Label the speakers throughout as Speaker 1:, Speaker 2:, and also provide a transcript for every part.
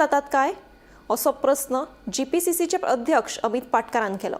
Speaker 1: जातात काय असो प्रस्न जीपीसीसीचे अध्यक्ष अमित पाटकारान केलो.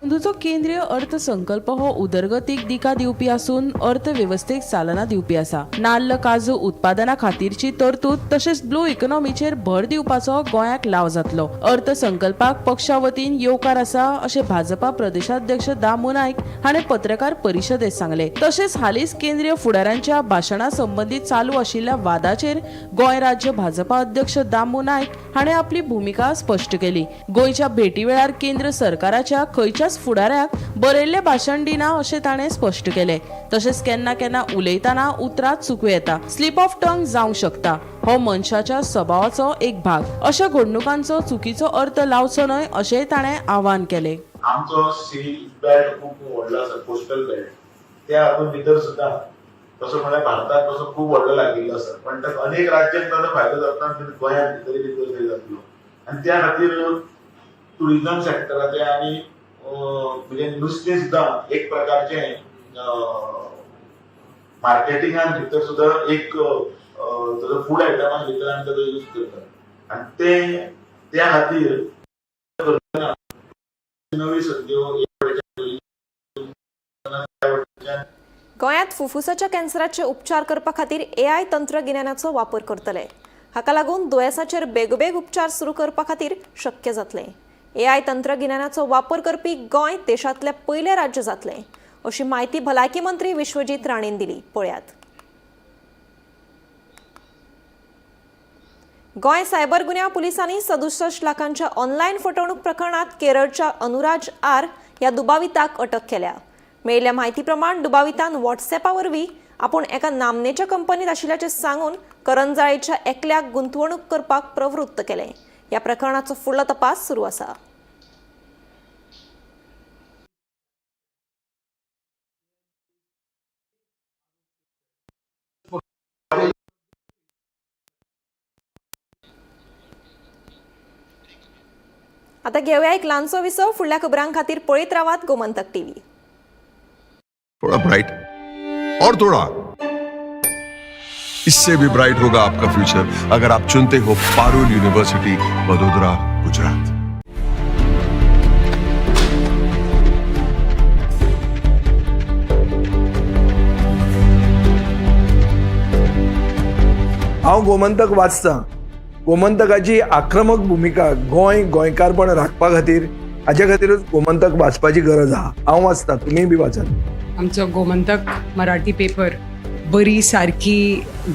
Speaker 2: अंदूचो केंद्रीय अर्थसंकल्प हो उदरगतीक दिका दिवपी आसून अर्थवेवस्थेक चालना दिवपी आसा. नाल्ल काजू उत्पादना खातीरची तरतूद तशेंच ब्लू इकॉनॉमीचेर भर दिवपाचो गोंयाक लाव जातलो. अर्थसंकल्पाक पक्षा वतीन येवकार आसा अशें भाजपा प्रदेशाध्यक्ष दामू नायक हाणें पत्रकार परिशदेत सांगलें. तशेंच हालींच केंद्रीय फुडाऱ्यांच्या भाशणा संबंदीत चालू आशिल्ल्या वादाचेर गोंय राज्य भाजपा अध्यक्ष दामू नायक हाणें आपली भुमिका स्पश्ट केली. गोंयच्या भेटी वेळार केंद्र सरकाराच्या खंयच्याच फुडाऱ्याक बरयल्लें भाशण दिना अशें ताणें स्पश्ट केलें. तशेंच केन्ना केन्ना उलयतना उतरां चुकूं येता, स्लीप ऑफ टंग जावंक शकता, हो मनशाच्या सभावाचो एक भाग. अशा घडणुकांचो चुकीचो अर्थ लावचो न्हय अशेंय ताणें आवाहन केलें.
Speaker 3: आमचो सी बेल्ट खूब व्हडलो आसा, कोस्टल बेल्ट, त्या हातूंत भितर सुद्दां तसो म्हळ्यार भारताक तसो खूब व्हडलो लागिल्लो आसा, पण अनेक राज्यांक ताजो फायदो जातना गोंयांत भितर भितर थंय जातलो. आनी त्या खातीर टुरिजम सेक्टराचे आनी म्हणजे नुस्तें सुद्दां एक प्रकारचें मार्केटिंगान भितर सुद्दां एक ताजो फूड आयटमान भितर आमी ताजो यूज करतात आनी ते त्या खातीर नवी संद्यो.
Speaker 1: गोंयांत फुफ्फुसाच्या कॅन्सराचे उपचार करपा खातीर एआय तंत्रगिन्यानाचो वापर करतले. हाका लागून दुयेंसाचेर बेगोबेग उपचार सुरू करपा खातीर शक्य जातलें. एआय तंत्रगिन्यानाचो वापर करपी गोंय देशांतलें पयलें राज्य जातलें अशी म्हायती भलायकी मंत्री विश्वजीत राणेन दिली. पळयात. गोंय सायबर गुन्यांव पुलिसांनी 67 लाखांच्या ऑनलायन फटवणूक प्रकरणात केरळच्या अनुराज आर ह्या दुबाविताक अटक केल्या. मेळिल्ल्या म्हायती प्रमाण दुबावितान व्हॉट्सॅपा वरवीं आपूण एका नामनेच्या कंपनीत आशिल्ल्याचें सांगून करंजाळेच्या एकल्याक गुंतवणूक करपाक प्रवृत्त केलें. ह्या प्रकरणाचो फुडलो तपास सुरू आसा. आता घेऊया एक ल्हानसो विसव. फुडल्या खबरां खातीर पळयत रावात गोमंतक टीव्ही.
Speaker 4: थोड़ा ब्राइट और थोड़ा इससे भी ब्राइट होगा आपका फ्यूचर अगर आप चुनते हो पारुल यूनिवर्सिटी, वडोदरा, गुजरात.
Speaker 5: हांव गोमंतक वाचतां. गोमंतकाची आक्रमक भुमिका गोंय गोंयकारपण राखपा खातीर, हाजे खातीरूच गोमंतक वाचपाची गरज आहा. हांव वाचतां, तुमीय बी वाचात.
Speaker 6: आमचो गोमंतक मराठी पेपर बरी सारकी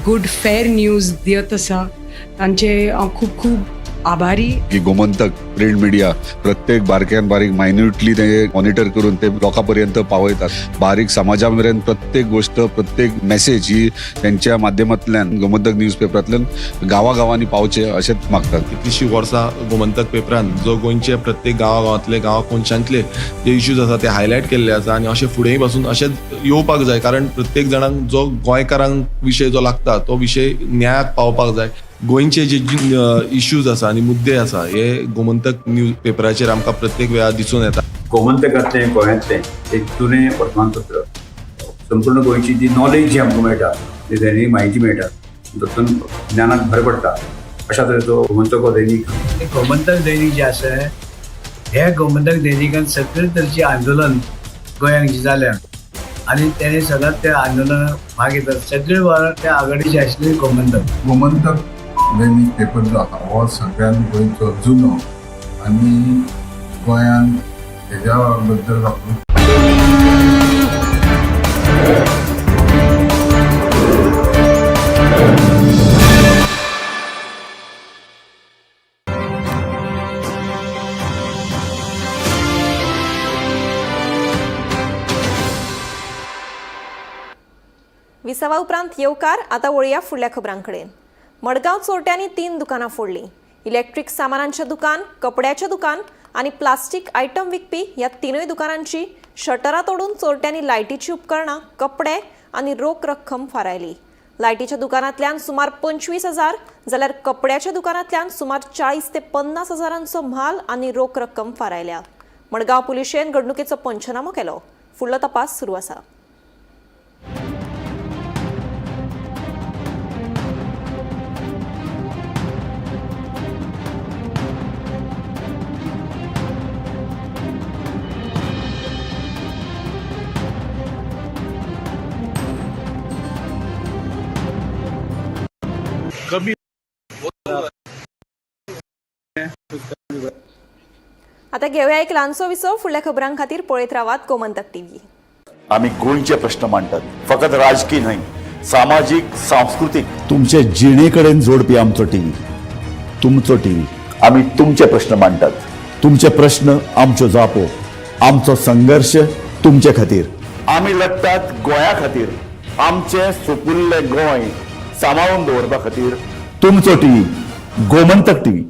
Speaker 6: गुड फेर न्यूज दियत आसा, तांचे हांव खूब खूब आभारी.
Speaker 7: की गोमंतक प्रिंट मिडिया प्रत्येक बारक्यान बारीक मायन्युटली ते मॉनिटर करून ते लोकां पर्यंत पावयतात. बारीक समाजा मेरेन प्रत्येक गोष्ट, प्रत्येक मेसेज ही त्यांच्या माध्यमांतल्यान गोमंतक न्यूज पेपरांतल्यान गांवागांवांनी पावचे अशेंच मागतात.
Speaker 8: कितलीशीं वर्सां गोमंतक पेपरान जो गोंयचे प्रत्येक गांवागांवांतले, गांवा कोनशांतले जे इश्यूज आसा ते हायलायट केल्ले आसा आनी अशें फुडेंय पासून अशेंच येवपाक जाय, कारण प्रत्येक जाणांक जो गोंयकारांक विशय जो लागता तो विशय न्यायाक पावपाक जाय. गोंयचे जे इश्यूज आसा आनी मुद्दे आसा हे गोमंतक न्यूज पेपराचेर आमकां प्रत्येक वेळार दिसून येता.
Speaker 9: गोमंतकांतलें गोंयांतलें एक जुनें वर्तमानपत्र. संपूर्ण गोंयची जी नॉलेज जी आमकां मेळटा, जी दैनीक म्हायती मेळटा, तातूंत ज्ञानाक भर पडटा. अशा तरेचो गोमंतक हो दैनीक.
Speaker 10: गोमंतक दैनीक जें आसा, हे गोमंतक दैनिकान सगळे तरेचें आंदोलन गोंयांत जी जाल्या आनी तेणे सदांच त्या आंदोलनात भाग घेतात. सगळे वेळार त्या आघाडीचे आशिल्ले गोमंतक.
Speaker 11: गोमंतक दैनीक पेपर जो आसा हो सगळ्यात गोंयचो जुनो आनी गोंयान हेज्या बद्दल
Speaker 1: विसवा उपरांत येवकार. आतां वळया फुडल्या खबरां कडेन. मडगांव चोरट्यांनी 3 दुकानां फोडलीं. इलेक्ट्रीक सामानांचें दुकान, कपड्याचें दुकान आनी प्लास्टीक आयटम विकपी ह्या 3 दुकानांची शटरां तोडून चोरट्यांनी लायटीचीं उपकरणां, कपडे आनी रोख रक्कम फारायली. लायटीच्या दुकानांतल्यान सुमार 25,000 जाल्यार कपड्याच्या दुकानांतल्यान सुमार 40 ते 50 हजारांचो म्हाल आनी रोख रक्कम फारायल्या. मडगांव पुलिशेन घडणुकेचो पंचनामो केलो. फुडलो तपास सुरू आसा.
Speaker 8: कमी.
Speaker 1: आता घेवया एक ल्हानसो विसव. फुडल्या खबरां खातीर पळयत रावात गोमंतक टीव्ही.
Speaker 12: आमी गोंयचे प्रश्न मांडटात, फकत राजकीय न्हय, सामाजीक, सांस्कृतीक, तुमचे जिणे कडेन जोडपी आमचो टीव्ही, तुमचो टीव्ही. आमी तुमचे प्रश्न मांडटात, तुमचे प्रश्न आमच्यो जापो, आमचो संघर्श तुमचे खातीर. आमी लढटात गोंया खातीर, आमचें सुपुल्लें गोंय सांबाळून दवरपा खातीर. तुमचो टीव्ही, गोमंतक टीव्ही.